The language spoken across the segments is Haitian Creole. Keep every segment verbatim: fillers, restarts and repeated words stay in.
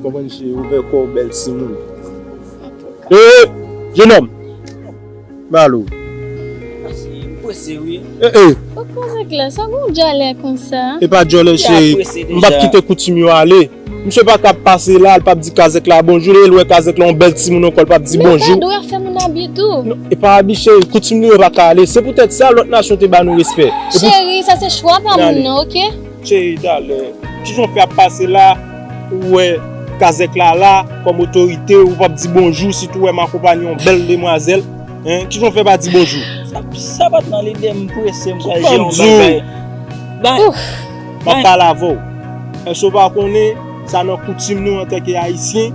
Konprann cheri, ouvè kò w, bèl timoun. Antouka. Ee, jenòm! Ba l ou. Pase, m prese wi. Ee, ee. Ou koze klas, sa gon djòlè konsa? E pa djòlè cheri. M p ap kite koutim yo ale. Misye pa ka ap pase la, l p ap di kazèk la bonjou, lè l wè kazèk la yon bèl timoun ankò, l p ap di bonjou. Men pa dwe ap fè moun abi tou. Non, e pa abi cheri, koutim nou yo pa ka ale. Se poutèt sa lòt nasyon te ba nou respè. Cheri, sa se chwa pa moun nan, oke? Cheri, talè. Kijan w fè ap pase la, ou wè kazèk la la, kòm otorite, ou p ap di bonjou, sitou w wè m akonpanye yon bèl demwazèl. Hein? Kijan w fè pa di bonjou? Sa, sa pa t nan lide m, prese, m pral jere yon bagay. Ban, m ap pale avè w. Èske w pa konnen sa nan koutim nou antanke Ayisyen?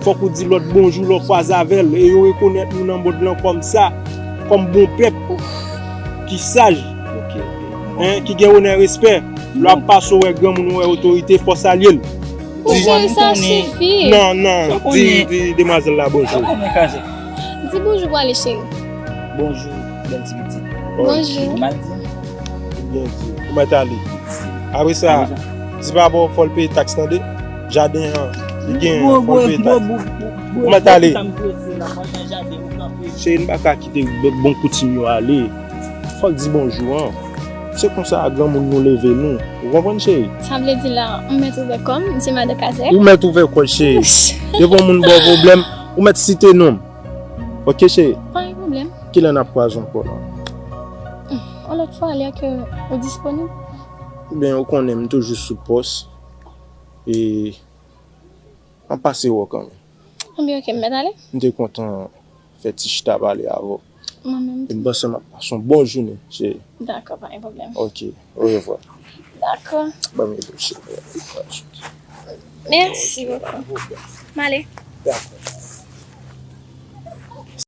Fòk ou di lòt bonjou lè w kwaze avè l, e yo rekonèt nou nan mond lan kòm sa, kòm bon pèp, ki saj, hein, ki gen onè, respè. Lè w ap pase, w wè granmoun, w wè otorite, fò w salye l. Di, cheri, sa sifi. Non, non, di, di demwazèl la bonjou. Di bonjou, pale cheri. Bonjou, bèl ti pitit. Bonjou. Ou mal di? Ou byen di. Ou mèt ale. Apre sa, di papa w fò l peye taks, tande? Jaden an, li gen, fò l peye taks. Ou mèt ale. Cheri, m pa ka kite bon koutim yo ale. Fò l di bonjou an. Se konsa granmoun nou leve nou. Ou konprann, cheri? Sa vle di la, m mèt ouvè kò m, m se madan kazèk. Ou mèt ouvè kò w, cheri. Devan moun ba w pwoblèm, ou mèt site non m. Oke, cheri? Pa gen pwoblèm. Kilè n ap kwaze ankò la? Yon lòt fwa, lè ke ou disponib. Ebyen, ou konnen m toujou sou pòs. E, m ap pase wè w kanmenm. Anben, oke, m mèt ale? M te kontan fè ti chita pale avè w. Mwen menm tou. E m panse m ap pase yon bon jounen, cheri. Dakò, pa gen pwoblèm. Oke, orevwa. Dakò. Ban m ede w, cheri. Mèsi bokou. M ale. Dakò.